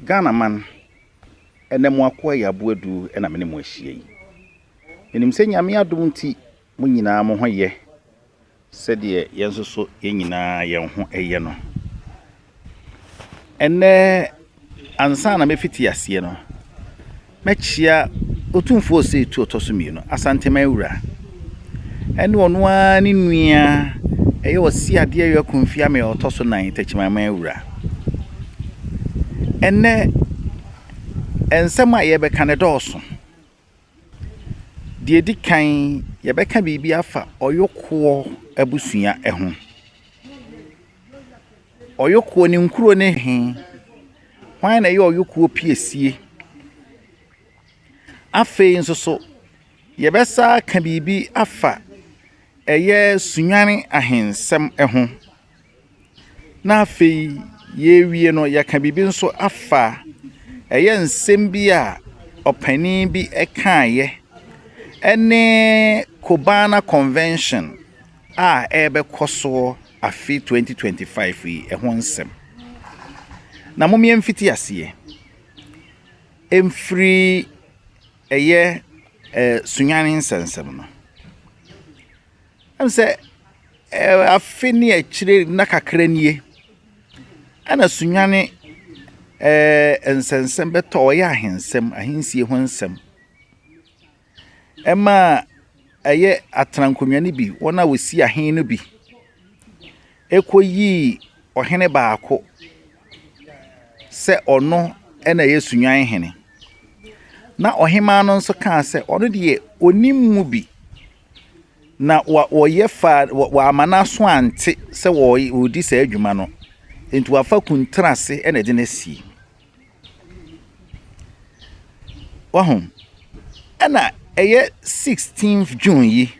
Ghana man, ɛnɛ mo akoa yi Aboadu na me ne mo ahyia yi. Menim sɛ Nyame adom nti mo nyinaa mo ho yɛ sɛdeɛ yɛn nso so yɛn nyinaa yɛn ho yɛ no. Ɛnnɛ, ansa na mɛfiti aseɛ no, mɛkyea Otumfoɔ Osei Tuo ɔtɔ so mmienu, Asanteman wura, ɛne ɔno ara ne nua ɛyɛ Ɔseadeɛ Yɔ Akumfi Ame ɔtɔ so nan, Takyimanman wura. Ɛnnɛ, nsɛm a yɛbɛka no dɔɔso. Deɛ ɛdi kan, yɛbɛka biribi afa ɔyokoɔ abusua ho. Ɔyokoɔ ne nkuro ne he? Hwan na ɛyɛ ɔyokoɔ piesie? Afei nso so, yɛbɛsa aka biribi afa ɛyɛ Sunyani ahensɛm ho. Na afei yɛrewie no, yɛaka biribi nso afa ɛyɛ nsɛm bi a ɔpanin bi kaeɛ ɛne Cobana Convention a ɛrebɛkɔ soɔ afe 2025 yi ɛho nsɛm. Na mom yɛmfiti aseɛ mfiri ɛyɛ ɛɛ Sunyani nsɛnsɛm no. Ɛm sɛ afe ne akyire nna kakra nie ɛna Sunyani ɛɛ nsɛnsɛm bɛtɔ ɔyɛ ahensɛm ahensie ho nsɛm. Ɛmaa ɛyɛ atenankonnwa no bi, wɔn a wɔsi ahen no bi kɔyii ɔhene baako sɛ ɔno na ɛyɛ Sunyani hene. Na ɔhemaa no nso kaa sɛ ɔno deɛ ɔnnim mu bi. Na wa wɔyɛ faa wamma n'aso ante sɛ wɔredi saa adwuma no. Nti wafa kuntenase na ɛde no asie. Wahu? Ɛna ɛyɛ 16th June yi,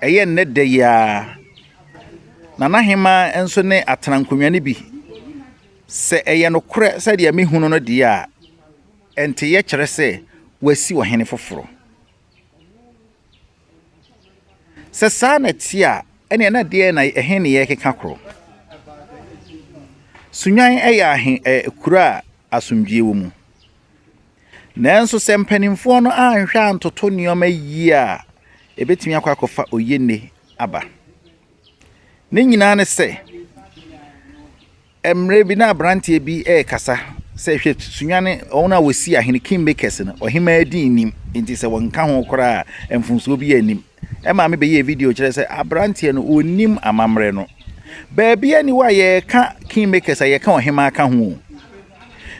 ɛyɛ nnɛ da yi ara, Nana Hemaa nso ne atenankonnwa no bi, sɛ ɛyɛ nokorɛ sɛdeɛ mehunu no deɛ a, ɛnteyɛ kyerɛ sɛ wasi ɔhene foforɔ. Sɛ saa na ɛte a, ɛneɛ na deɛ na ɛhe ne yɛrekeka korɔ? Sunyani yɛ ahe ɛ kuro a asomdwoeɛ wɔ mu. Nanso sɛ mpanimfoɔ no anhwɛ antoto nneɛma yie a, ɛbɛtumi akɔ akɔfa oyene aba. Ne nyinaa ne sɛ, Mmerɛ bi na aberanteɛ bi rekasa sɛ hwɛ Sunyani wɔn a wɔsi ahene king makers no ɔhemaa din nnim nti sɛ wɔnka ho koraa a mfomsoɔ biara nnim. Ɛmaa me bɛyɛɛ video kyerɛ sɛ aberanteɛ no ɔnnim amammerɛ no. Baabi ani hɔ a yɛreka king makers a yɛka ɔhemaa ka ho o.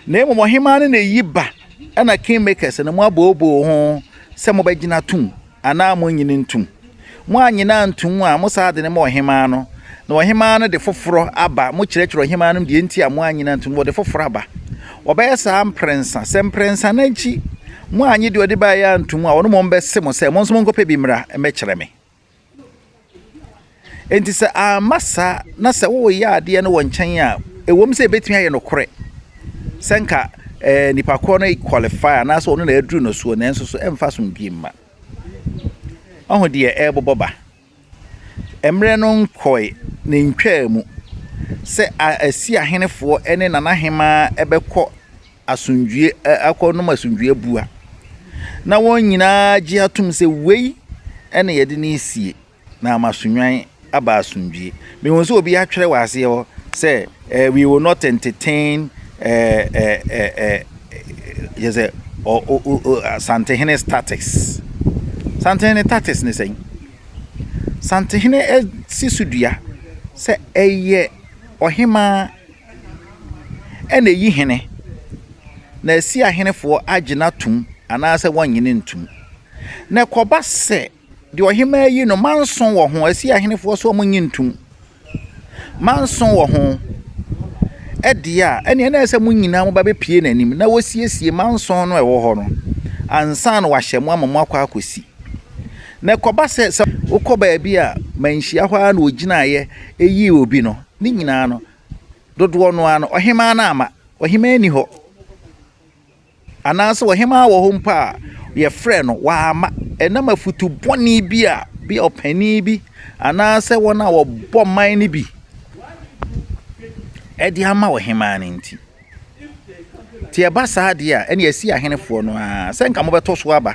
Na mmom ɔhemaa no na ɛyi ba ɛna king makers no mo abooboo ho sɛ mobɛgyina tom anaa monnyene ntom. Moannyene antom a, mo saa de no ma ɔhemmaa no, na ɔhemmaa no de foforɔ aba. Mokyerɛkyerɛ ɔhemmaa no deɛ nti a moannyene antom, wɔde foforɔ aba. Wɔbɛyɛ saa mprɛnsa. Sɛ mprɛnsa no akyi moannye deɛ ɔde baeɛ antom a, ɔno mmom bɛse mo sɛ, mo nso monkɔpɛ bi mmra mmɛkyerɛ me. Enti sɛ amma saa na sɛ woreyɛ adeɛ no wɔ nkyɛn a, ɛwom sɛ ɛbɛtumi ayɛ nokorɛ sɛ nka eh, nipa korɔ no qualify anaasɛ ɔno na aduru no soɔ nanso so ɛmfa asomdwie mma. Ɔho deɛ ɛrebobɔ ba. Mmerɛ no nkɔe na ntwaa mu sɛ asi ahenefoɔ ne nanahemaa bɛkɔ asomdwie akɔnom asomdwie abua na wɔn nyinaa gye atom sɛ wei na yɛde no resie na ama asonwan aba asomdwie. Mehu sɛ obi atwerɛ wɔ aseɛ hɔ sɛ eh, we will not entertain eh, eh, eh, eh, yɛ sɛ Santehene tactics. Santehene tactics ne sɛn? Santehene si so dua sɛ ɛyɛ ɔhemaa ɛna eyi hene, na asi ahenefoɔ agye no atom anaasɛ wɔnnye no ntom. Na ɛkɔba sɛ deɛ ɔhemaa yi no manso wɔ ho, asi ahenefoɔ so wɔnnye ntom, manso wɔ ho ɛdeɛ a, ɛneɛ na ɛsɛ sɛ mo nyinaa moba bɛpue n'anim na wɔsiesie manso no a ɛwɔ hɔ no ansa na wahyɛ mo ama moakɔ akɔsi. Na ɛkɔba sɛ sɛ wokɔ baabi a manhyia hɔ ara na ɔgyinaeɛ yii obi no, ne nyinaa no, dodoɔ no ara no, ɔhemaa no amma. Ɔhemaa nni hɔ. Anaasɛ ɔhemaa wɔ hɔ mpo a, yɛfrɛ no, wamma. Ɛnam afutu bɔne bi a, bi a ɔpanin bi anaasɛ wɔn a wɔbɔ man no bi de ama ɔhemaa no nti. Nti ɛba saa deɛ a, ɛne asi ahenefoɔ no ara sɛ nka mobɛto so aba.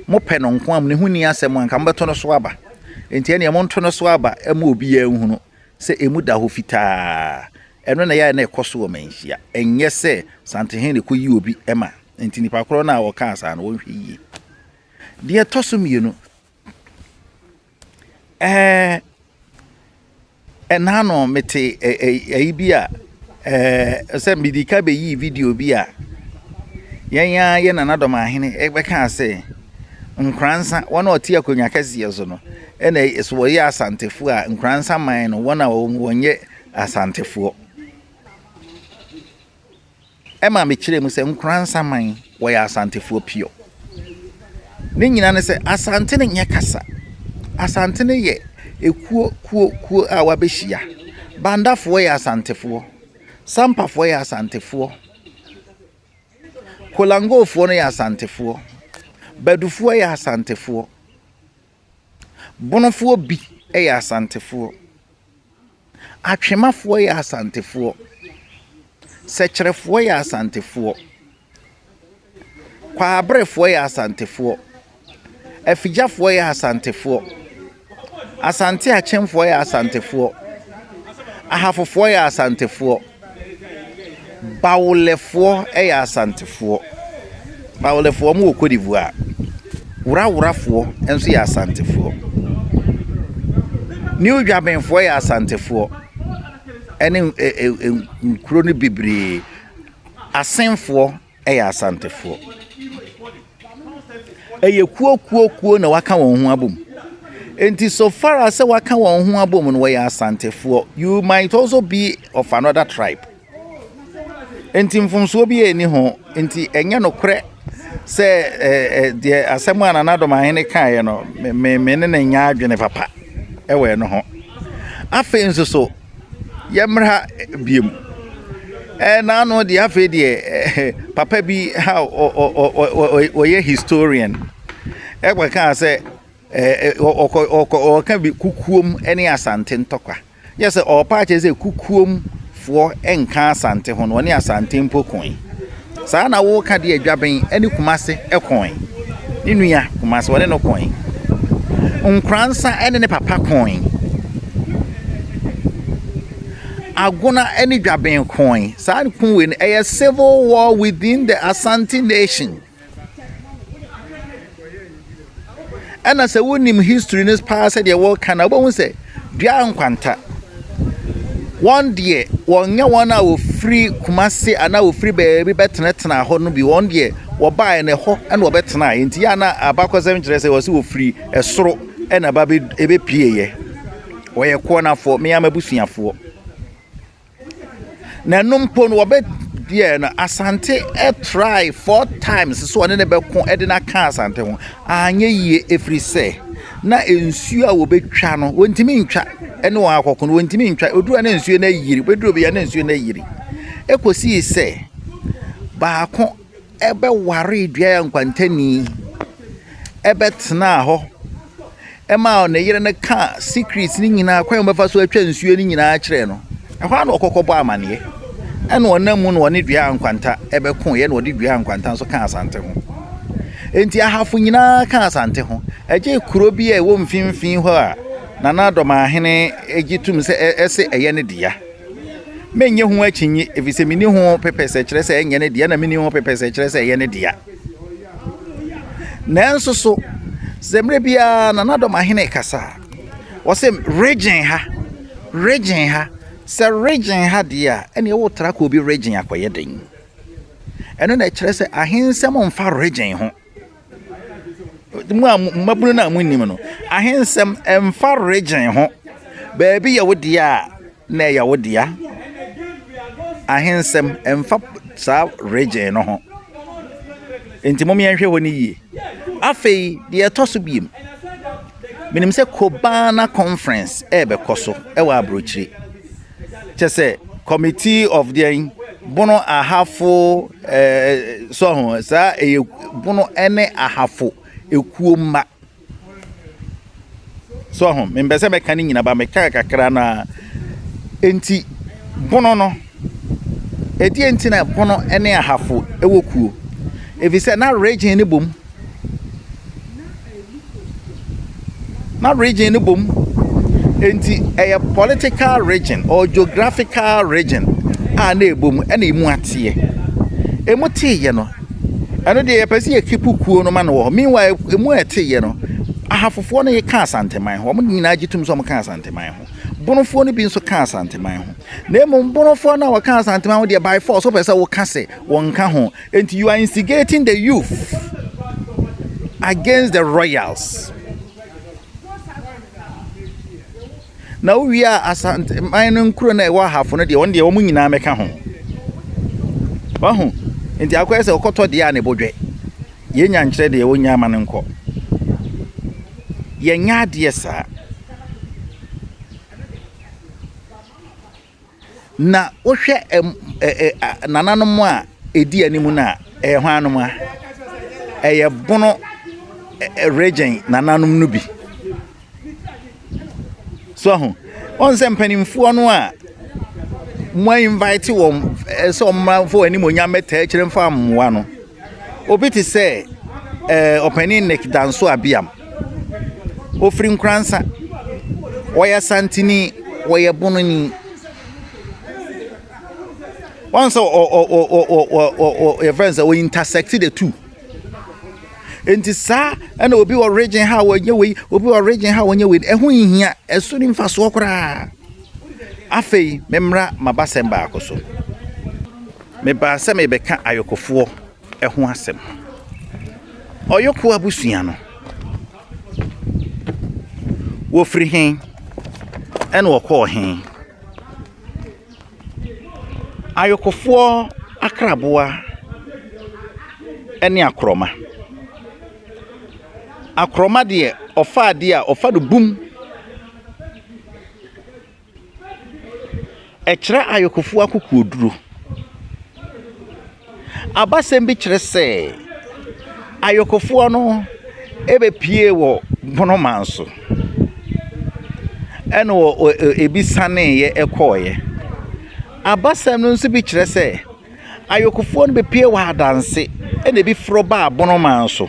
Mopɛ no nko a, ne ho nni asɛm a, nka mobɛto no so aba. Nti ɛneɛ monto no so aba ma obiara nhunu sɛ ɛmu da hɔ fitaa. Ɛno na ɛyɛ a na ɛkɔ so wɔ Manhyia. Ɛnyɛ sɛ Santehene na ɛkɔyi obi ma. Nti nipa korɔ no a ɔkaa saa no, wɔnhwɛ yie. Deɛ ɛtɔ so mmienu, ɛɛ ɛna no mete ɛyi bi a ɛɛ sɛ mede ka bɛyii video bi a yɛn ara yɛ nanadɔm ahene bɛkaa sɛ Nkoransa wɔn a wɔte akonnwa kɛseɛ so no ɛna so wɔyɛ Asantefoɔ a Nkoransa man no wɔn a wɔnyɛ Asantefoɔ. Ɛma mekyerɛɛ mu sɛ Nkoransa man wɔyɛ Asantefoɔ pure. Ne nyinaa ne sɛ Asante no nyɛ kasa. Asante no yɛ ekuo kuo kuo a wɔabɛhyia. Bandafoɔ yɛ Asantefoɔ. Sampafoɔ yɛ Asantefoɔ. Kolangofoɔ no yɛ Asantefoɔ. Badufoɔ yɛ Asantefoɔ. Bonofoɔ bi yɛ Asantefoɔ. Atwemafoɔ yɛ Asantefoɔ. Sɛkyerɛfoɔ yɛ Asantefoɔ. Kwaaberefoɔ yɛ Asantefoɔ. Afigyafoɔ yɛ Asantefoɔ. Asante Akyemfoɔ yɛ Asantefoɔ. Ahafofoɔ yɛ Asantefoɔ. Bawolɛfoɔ yɛ Asantefoɔ. Bawolɛfoɔ wɔn wɔ Cote d'Ivoire. Woraworafoɔ nso yɛ Asantefoɔ. New Dwabenfoɔ yɛ Asantefoɔ ɛne nkuro no bebree. Asenfoɔ yɛ Asantefoɔ. Ɛyɛ kuo kuo kuo na wɔaka wɔn ho abom. Nti so far as sɛ wɔaka wɔn ho abom no wɔyɛ Asantefoɔ. You might also be of another tribe. Nti mfomsoɔ bi nni ho. Nti ɛnyɛ nokorɛ sɛ ɛɛ deɛ asɛm a Nana Adomahene kaeɛ no me me ne no nyɛ adwene papa ɛwɔ ɛno ho. Afei nso so yɛmmra biom. Ɛna ano deɛ afei deɛ papa bi a ɔyɛ historian ɛkɔkaa sɛ ɔkɔ ɔkɔ ɔka bi kukuom ne Asante ntɔkwa. Yɛ sɛ ɔrepa akyerɛ sɛ kukuomfoɔ nka Asante ho no, ɔne Asante mpo koe. Saa na woka deɛ Dwaben ne Kumase koe. Ne nua Kumase ɔne no koe. Nkoransa ne ne papa koe. Agona ne Dwaben koe. Saa ko wei no ɛyɛ civil war within the Asante nation. Ɛna sɛ wonim history no paa sɛdeɛ wɔka no a, wobɛhu sɛ dua nkwanta. Wɔn deɛ wɔnyɛ wɔn a wɔfiri Kumase anaa wɔfiri baabi bɛtenatena hɔ no bi. Wɔn deɛ wɔbaeɛ no ɛhɔ ɛna wɔbɛtenaeɛ. Nti yɛ a na abakɔsɛm kyerɛ sɛ wɔse wɔfiri ɛsoro ɛna ba bɛpieeɛ. Wɔyɛ Koɔnafoɔ, me ara m'abusuafoɔ. Na ɛno mpo no wɔbɛdeɛ no Asante try four times sɛ ɔne no bɛko de no aka Asante ho. Anyɛ yie ɛfiri sɛ na nsuo a wɔbɛtwa no wɔntumi ntwa ɛne wɔn akɔko no wɔntumi ntwa. Ɔduru a na nsuo no ayiri, bɛduru baabi a na nsuo no ayiri. Ɛkɔsii sɛ baako bɛwaree dua nkwantani bɛtenaa hɔ maa ne yere no kaa secret no nyinaa kwan a wɔbɛfa so atwa nsuo no nyinaa kyerɛɛ no. Ɛhɔ ara na ɔkɔkɔ bɔ amaneɛ. Ɛna ɔnam mu na ɔne dua nkwanta bɛkoeɛ na ɔde dua nkwanta nso kaa Asante ho. Enti ahafo nyinaa kaa Asante ho. Ɛgye kuro bi a ɛwɔ mfimfini hɔ a Nana Dɔmahene gye tom sɛ ɛsɛ ɛyɛ ne dea. Menyɛ ho akyinnye, efisɛ minni ho pɛpɛsɛ kyerɛ sɛ ɛnyɛ ne dea, na minni ho pɛpɛsɛ kyerɛ sɛ ɛyɛ ne dea. Nanso so, sɛ mmerɛ biara Nana Dɔm Ahene kasa a, wɔse region ha, region ha, sɛ region ha deɛ a, ɛneɛ wotra kɔ obi region akɔyɛ den. Ɛno na ɛkyerɛ sɛ ahensɛm mfa region ho. Mo a mmabunu no a monnim no, ahensɛm ɛmfa region ho. Baabi yɛ wo dea a, na ɛyɛ wo dea. Ahensɛm ɛmfa saa region no ho. Nti mom yɛnhwɛ hɔ no yie. Afei deɛ ɛtɔ so biem, menim sɛ Kobana conference ɛrebɛkɔ so ɛwɔ aburokyire. Kyɛ sɛ committee of deɛn Bono Ahafo ɛɛ so ho saa ɛyɛ Bono ɛne Ahafo ekuo mma. So ho mempɛ sɛ mɛka ne nyina ba meka kakra no a. Enti Bono no. Ɛdeɛn nti na Bono ne Ahafo wɔ kuo? Ɛfiri sɛ na region no bom. Na region no bom. Enti ɛyɛ political region or geographical region a na ɛbom ɛna emu ateɛ. Emu teeɛ no, ɛno deɛ yɛpɛ sɛ yɛkipu kuo no ma no wɔ hɔ. Meanwhile, emu a ɛteeɛ no, Ahafofoɔ no ka Asanteman ho. Wɔn nyinaa gye tom sɛ wɔka Asanteman ho. Bonofoɔ no bi nso ka Asanteman ho. Na mmom Bonofoɔ no a wɔka Asanteman ho deɛ by force wopɛ sɛ woka sɛ wɔnka ho. Enti you are instigating the youth against the royals. Na wowie a Asanteman no nkuro no a ɛwɔ Ahafo no deɛ wɔn deɛ wɔn nyinaa mɛka ho. Wahu? Nti akɔyɛ sɛ ɔkɔtɔ deɛ a ne bo dwɛ. Yɛnya nkyerɛ deɛ wɔnya ama no nkɔ. Yɛnyɛ adeɛ saa. Na wohwɛ ɛm ɛ ɛ nananom a ɛdi anim no a, ɛyɛ hwannom a? Ɛyɛ Bono region nananom no bi. So ahu? Wɔn sɛ mpanimfoɔ no a mo invite wɔn sɛ wɔn mmra mfa wɔn animuonyam mmɛtaa akyire mfa mmoa no. Obi te sɛ ɛɛ ɔpanin Nick Danso Abiam. Ɔfiri Nkoransa. Ɔyɛ Asanteni, ɔyɛ Bononi. Wɔn sɛ ɔ ɔ ɔ ɔ ɔ ɔ ɔ yɛfrɛ no sɛ ɔ intersect the two. Nti saa ɛna obi wɔ region ha a wɔnyɛ wei, obi wɔ region ha a wɔnyɛ wei. Ɛho nhia, ɛso ne mfasoɔ koraa. Afei, memmra m'abasɛm baako so. Mebaa sɛ merebɛka ayɔkofoɔ ho asɛm. Ɔyɔko abusua no, wɔfiri he ɛna wɔkɔɔ he? Ayɔkofoɔ akraboa ne akorɔma. Akorɔma deɛ, ɔfa adeɛ a, ɔfa no bum. Ɛkyerɛ ayɔnkofoɔ akokoɔduro. Abasɛm bi kyerɛ sɛ, ayɔnkofoɔ no bɛpuee wɔ Bono man so, ɛna wɔ ɛ ebi saneeɛ kɔeɛ. Abasɛm no nso bi kyerɛ sɛ, Ayokofoɔ no bɛpue wɔ adanse ɛna ebi forɔ baa Bonoman so.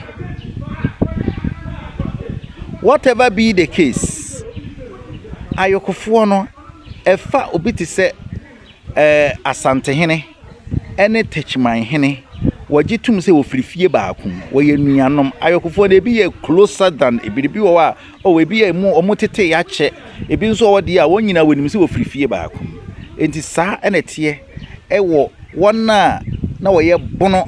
Whatever be the case, ayokofoɔ no ɛfa obi te sɛ ɛɛ Asantehene ɛne Techimanhene, wɔgye tom sɛ wɔfiri fie baako mu, wɔyɛ nuanom. Ayokofoɔ no ebi yɛ closer than ebi, ebi wɔ hɔ a oh ebi yɛ mu wɔn tetee akyɛ, ebi nso wɔ hɔ deɛ a wɔn nyinaa wɔnim sɛ wɔfiri fie baako mu. Enti saa na ɛteɛ. wɔ wɔn a na wɔyɛ Bono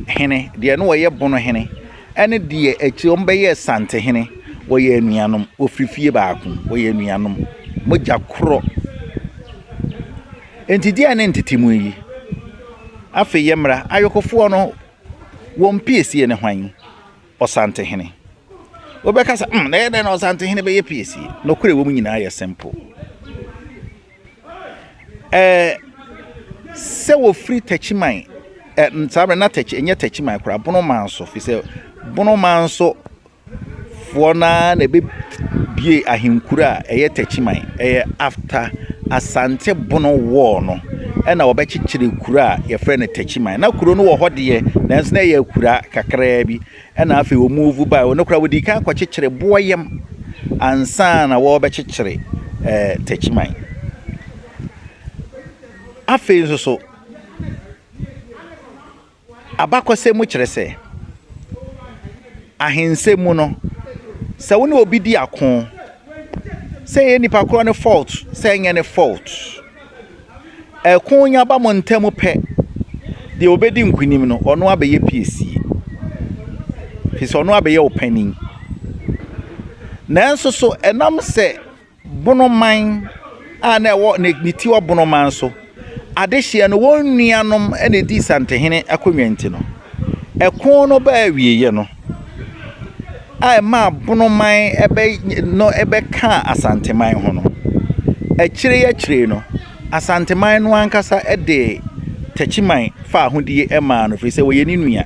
hene, deɛ na ɔyɛ Bono hene ne deɛ akyire wɔbɛyɛɛ Santehene, wɔyɛ anuanom, wɔfiri fie baako mu, wɔyɛ anuanom, mogya korɔ. Enti deɛn ne ntetemu yi? Afei yɛmmra, ayokofoɔ no, wɔn piesie ne hwan? Ɔsantehene. Wobɛka sɛ, mm, na ɛyɛ dɛn na Ɔsantehene bɛyɛ piesie? Nokorɛ wɔ mu nyinaa yɛ simple. Ɛɛ sɛ wɔfiri Techiman, ɛ saa berɛ na Tekyi ɛnyɛ Techiman koraa, Bonoman so, firi sɛ Bonoman so foɔ no ara na ɛbɛbue ahenkuro a ɛyɛ Techiman. Ɛyɛ after Asante Bono war no ɛna wɔbɛkyekyere kuro a wɔfrɛ no Techiman. Na kuro no wɔ hɔ deɛ, nanso na ɛyɛ akuraa kakraa bi. Ɛna afei wɔ move bae. Ɔno koraa wɔdii kan kɔkyekyere Boɔyam ansa na wɔrebɛkyekyere ɛɛ Techiman. Afei nso so, abakɔsɛm mu kyerɛ sɛ, ahensɛm mu no, sɛ wo ne obi di ako, sɛ ɛyɛ nipa korɔ no fault, sɛ ɛnyɛ ne fault, Ɛko nya ba mo ntam pɛ, deɛ ɔbɛdi nkonim no, ɔno abɛyɛ piesie. Firi sɛ ɔno abɛyɛ wo panin. Nanso so ɛnam sɛ Bonoman a na ɛwɔ ne ne ti wɔ Bonoman so adehyeɛ no wɔn nuanom na ɛdii Santehene akonnwa nti no, ɛko no baa awieeɛ no, a ɛmaa Bonoman bɛ no bɛkaa Asanteman ho no, akyire yi akyire yi no, Asanteman no ankasa de Takyiman faahodie maa no firi sɛ ɔyɛ ne nua.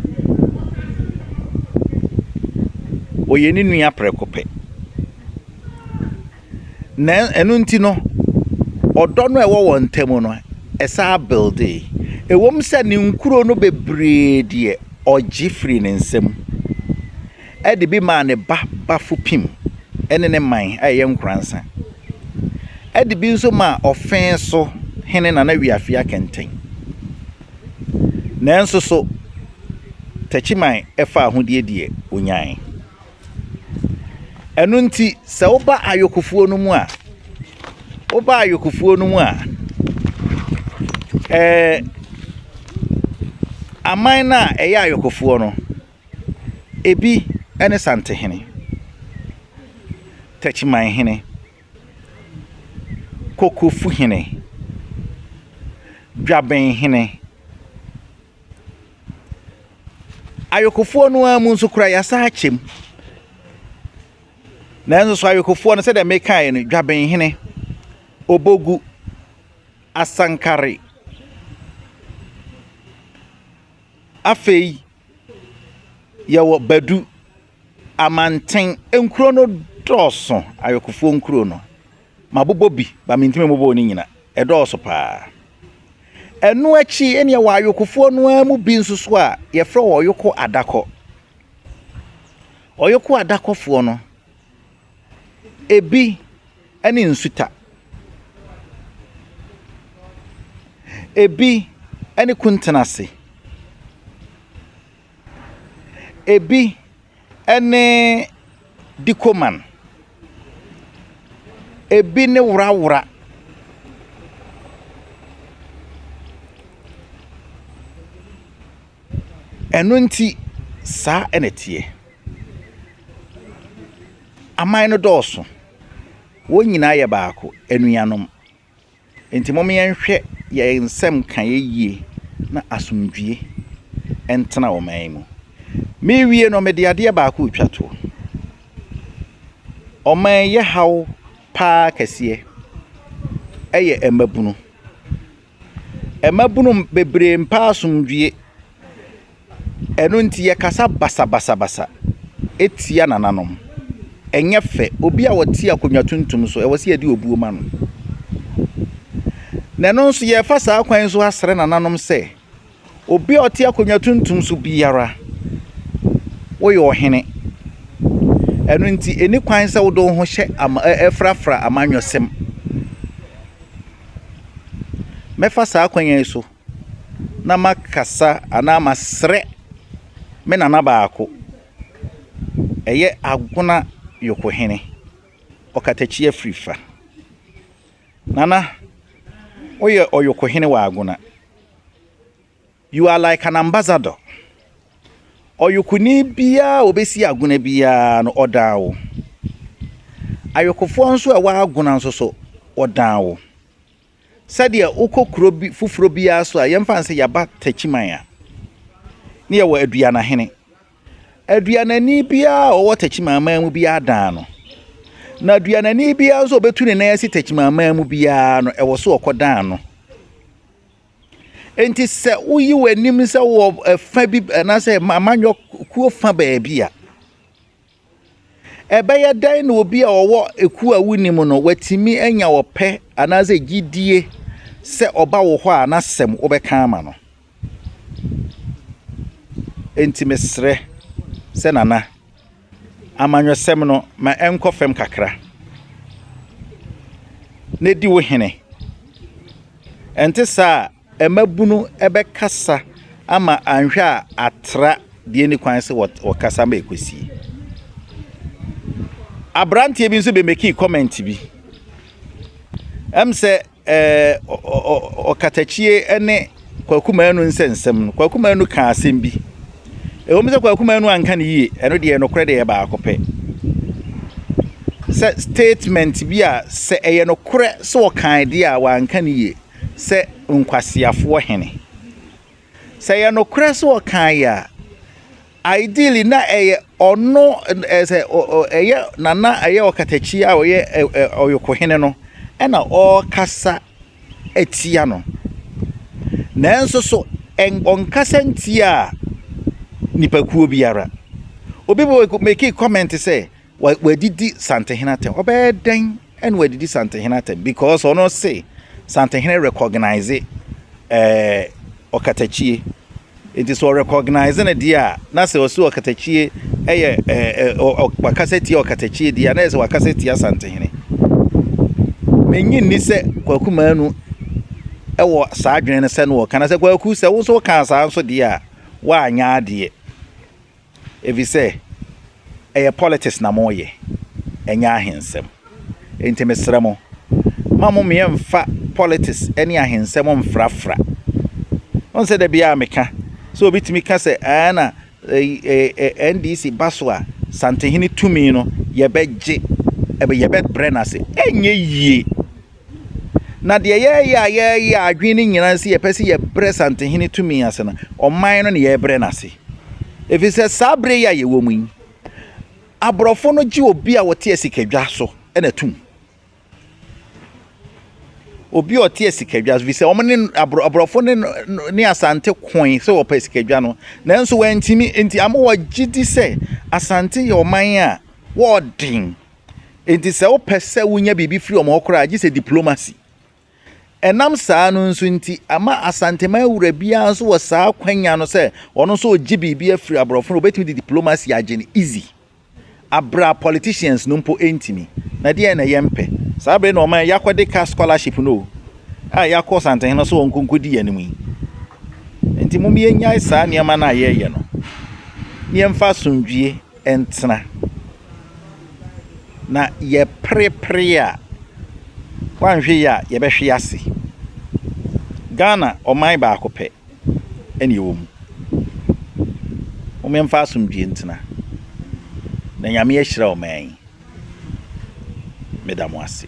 Ɔyɛ ne nua prɛko pɛ. Na ɛno nti no, ɔdɔ no a ɛwɔ wɔn ntam no, ɛsan buildee. Ɛwom sɛ ne nkuro no bebree deɛ ɔgye firii ne nsam de bi maa ne ba Bafo Pim ne ne man a ɛyɛ Nkoransa, de bi nso maa Ɔfee so hene Nana Wiafee Akɛntɛn. Nanso so Takyiman faa ahodie deɛ ɔnyae. Ɛno nti, sɛ woba ayokofoɔ no mu a, woba ayokofoɔ no mu a, ɛɛ aman no a ɛyɛ ayokofoɔ no, ebi ne Santehene, Takyimanhene, Kokofuhene, Dwabenhene. Ayokofoɔ no ara mu nso koraa yɛasan akyɛ mu. Nanso so ayokofoɔ no sɛdeɛ mekaeɛ no, Dwabenhene, Obogu, Asankare, afei yɛwɔ Badu, Amanten, nkuro no dɔɔso, ayokofoɔ nkuro no. Mabobɔ bi, ba mentumi mmobɔ ne nyina. Ɛdɔɔso paa. Ɛno akyi ɛne yɛwɔ ayokofoɔ no ara mu bi nso so a yɛfrɛ wɔ ɔyoko adakɔ. Ɔyoko adakɔfoɔ no, ebi ne nsuta. Ebi ne kuntenase. Ebi ne dikoman. Ebi ne worawora. Ɛno nti, saa na ɛteɛ. Aman no dɔɔso. Wɔn nyinaa yɛ baako, anuanom. Enti mom yɛnhwɛ yɛn nsɛm nkaeɛ yie na asomdwie ntena ɔman yi mu. Merewie no, mede adeɛ baako retwa toɔ. Ɔman yi yɛ haw paa kɛseɛ yɛ mmabunu. Mmabunu bebree mpɛ asomdwie. Ɛno nti yɛkasa basabasabasa tia nananom. Ɛnyɛ fɛ. Obi a ɔte akonnwa tuntum so, ɛwɔ sɛ yɛde obuo ma no. Na ɛno nso yɛrefa saa kwan yi so asrɛ nananom sɛ, obi a ɔte akonnwa tuntum so biara, woyɛ ɔhene. Ɛno nti, ɛni kwan sɛ wode wo ho hyɛ ama ɛfrafra amanyɔsɛm. Mɛfa saa kwan yi so na makasa anaa masrɛ me nana baako, ɛyɛ Agona Yokohene, Ɔkatakyie Afrifa. Nana, woyɛ Ɔyokohene wɔ Agona. You are like an ambassador. Ɔyokoni biara a ɔbɛsi Agona biara no, ɔdan wo. Ayokofoɔ nso a ɛwɔ Agona nso so, wɔdan wo. Sɛdeɛ wokɔ kuro bi foforɔ biara so a, yɛmfa no sɛ yɛaba Takyiman a, ne yɛwɔ Aduanahene. Aduanani biara a ɔwɔ Takyiman man mu biara dan no. Na aduanani biara nso a ɔbɛtu ne nan asi Takyiman man mu biara no, ɛwɔ so ɔkɔdan no. Enti sɛ woyi w'anim sɛ wɔ ɛfa bi anaasɛ amanyɔ kuo fa baabi a, Ɛbɛyɛ dɛn na obi a ɔwɔ ekuo a wonnim no watumi anya ɔpɛ anaasɛ gyidie sɛ ɔba wo hɔ a n'asɛm wobɛka ama no? Enti mesrɛ sɛ Nana, amanyɔsɛm no ma ɛnkɔ fam kakra na di wo hene. Ɛnte saa a, Mmabunu bɛkasa ama anhwɛ a atra deɛ ɛnni kwan sɛ wɔkasa ma ɛkɔsie. Aberanteɛ bi nso bɛmɛkii comment bi. Ɛm sɛ ɛɛ ɔkatakyie ne Kwaku Manu nsɛnsɛm no, Kwaku Manu kaa asɛm bi. Ɛwom sɛ Kwaku Manu anka no yie, ɛno deɛ nokorɛ deɛ ɛyɛ baako pɛ. Sɛ statement bi a sɛ ɛyɛ nokorɛ sɛ ɔkae deɛ a wanka no yie. sɛ nkwaseafoɔ hene. Sɛ ɛyɛ nokorɛ sɛ ɔkaeɛ a, ideally na ɛyɛ ɔno sɛ ɛyɛ Nana ɛyɛ Ɔkatakyi a ɔyɛ Ɔyokohene no ɛna ɔrekasa atia no. Nanso so ɔnkasa ntiaa nipakuo biara. Obi make comment sɛ wadidi Santehene atɛm. Ɔbɛyɛ dɛn ɛna wadidi Santehene atɛm because ɔno se Santehene recognize ɛɛ eh, ɔkatakyie. Nti sɛ ɔrecognize no deɛ a, na sɛ ɔsi ɔkatakyie yɛ ɛɛ ɛ wakasa tia ɔkatakyie deɛ a, na yɛ sɛ wakasa tia Asantehene. Menyi nni sɛ Kwaku Manu ɛwɔ saa adwene no sɛ no ɔka na sɛ Kwaku sɛ wo nso wokaa saa nso deɛ a, woanyɛ adeɛ. Efisɛ ɛyɛ politics na moyɛ, ɛnyɛ ahensɛm. Enti mesrɛ mo, mma mo mfa politics ne ahensɛm mfrafra. Wɔn sɛ da biara meka sɛ obi tumi ka sɛ ɛɛ na NDC ba so a Santehene tumi no yɛbɛgye yɛbɛbrɛ no ase. Ɛnyɛ yie. Na deɛ yɛreyɛ a yɛreyɛ adwene no nyinaa sɛ yɛpɛ sɛ yɛbrɛ Santehene tumi ase no, ɔman no na yɛrebrɛ no ase. Ɛfiri sɛ saa berɛ yi a yɛwɔ mu yi, aborɔfo no gye obi a wɔte asikadwa so na tum. Obi a ɔte asikadwa so, fi sɛ wɔn ne aborɔfo ne ne Asante koe sɛ wɔpɛ asikadwa no, nanso wɔantumi. Nti ama wɔgye di sɛ Asante yɛ ɔman a wɔɔden. Enti sɛ wopɛ sɛ wonya biribi firi wɔn hɔ koraa, gye sɛ diplomacy. Ɛnam saa no nso nti, ama Asanteman wura biara nso wɔ saa kwanya no sɛ ɔno nso ɔgye biribi afiri aborɔfo no, obɛtumi de diplomacy agye no easy. Abra politicians no mpo ntumi. Na deɛ na yɛmpɛ. Saa bere na ɔman yɛakɔde ka scholarship no o, a yɛakɔ Santehene so wɔn nkonkodi yɛn anim yi. Nti mom yɛnyae saa nneɛma no a yɛreyɛ no. Na yɛmfa asomdwie ntena. Na yɛperepere a, woanhwɛ yie a, yɛbɛhwe ase. Ghana, ɔman baako pɛ ɛna ɛwɔ mu. Mommɛmfa asomdwie ntena. Na Nyame ahyira ɔman yi. Meda mo ase.